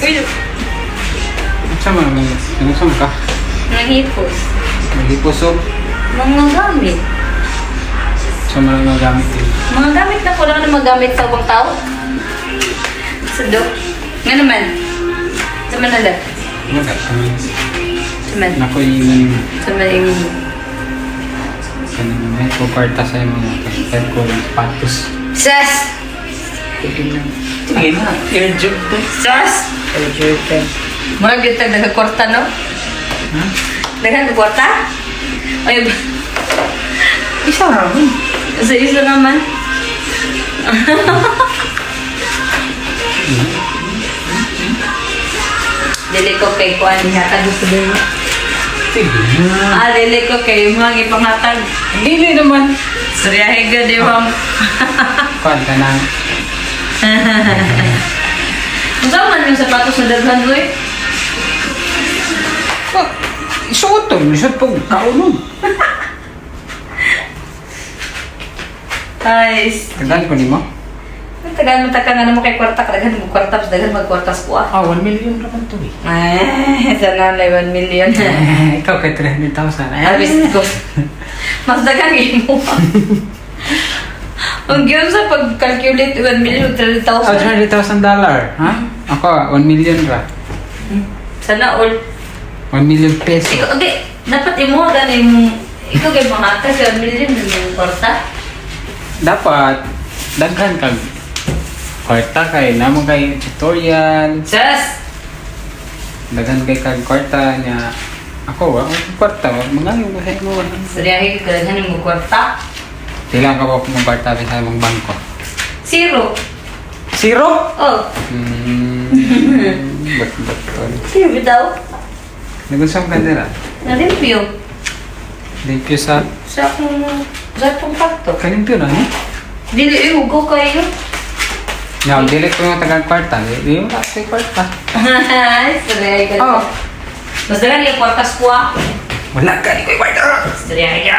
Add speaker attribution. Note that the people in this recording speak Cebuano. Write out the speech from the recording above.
Speaker 1: Uy,
Speaker 2: Sa mga mga sinusong ka?
Speaker 1: Nanghipos.
Speaker 2: Naghiposog.
Speaker 1: Mga gamit.
Speaker 2: Sa mga mga gamit din.
Speaker 1: Mga gamit na ko lang na magamit sa ubang tao. Sa do. Nga naman. Sa manala.
Speaker 2: Wala ka man.
Speaker 1: Sa man.
Speaker 2: Naku, yung
Speaker 1: Sa man yung.
Speaker 2: Kanang may ko kwarta sa imo nga kay kahit ko lang sapatos.
Speaker 1: Sas!
Speaker 2: Sige na.
Speaker 3: Sige na. Air Jordan.
Speaker 1: Sas!
Speaker 3: Air Jordan.
Speaker 1: Mga gyud tag nagakwarta, no?
Speaker 2: Ha?
Speaker 1: Daghan ka kwarta? Ay,
Speaker 3: Isa ramen.
Speaker 1: Sa isa naman. Dili ko kay kuan hatag ko dili.
Speaker 2: Sige na.
Speaker 1: Ah, dili ko kay mga ipanghatag.
Speaker 2: Dili naman.
Speaker 1: Suryahe ka di ba?
Speaker 2: Kuan ka na.
Speaker 1: Unsa man yung sapatos na daghan oy?
Speaker 2: Isuot to. Isuot po. Kaunon.
Speaker 1: Ay,
Speaker 2: Tagal ko nimo.
Speaker 1: tagal mo taka nga naman kay kwarta ka daghan mo kwarta pas daghan magkwarta sa kuha.
Speaker 2: Ah, 1 million raman to eh.
Speaker 1: Ay, sana na 1 million.
Speaker 2: Eh, ikaw kay 300,000. Ay,
Speaker 1: Abis ko. Mas daghan imo. Ang yun sa pag-calculate 1 million
Speaker 2: Oh,
Speaker 1: 300,000.
Speaker 2: $300,000. Ha? Ako, 1 million ra.
Speaker 1: Sana all.
Speaker 2: 1 million peso.
Speaker 1: Ikaw, okay, dapat imo gani mo ikaw kay mga sa 1 million ng kwarta.
Speaker 2: Dapat, daghan kag kwarta kay namo kay tutorial,
Speaker 1: Sus!
Speaker 2: Daghan kay kag kwarta niya. Ako, wa ko kwarta, wa mga yung sa imo.
Speaker 1: Seryahe ka daghan mo kwarta.
Speaker 2: Pila ka ba kung kwarta sa imong bangko?
Speaker 1: Zero.
Speaker 2: Zero?
Speaker 1: Oh,
Speaker 2: Bat bat to.
Speaker 1: Zero bitaw.
Speaker 2: Nagunsang kandila.
Speaker 1: Nalimpyo.
Speaker 2: Limpyo sa
Speaker 1: Sa akong kwarto.
Speaker 2: Kalimpyo na ni.
Speaker 1: Dili eh, hugo kayo.
Speaker 2: Nya, dili ko yung tagang kwarta. Di wala sa kwarta.
Speaker 1: Seryahe ka.
Speaker 2: Oh.
Speaker 1: Mas daghan yung kwarta sa kuha.
Speaker 2: Wala ka ni koy kwarta.
Speaker 1: Seryahe ka.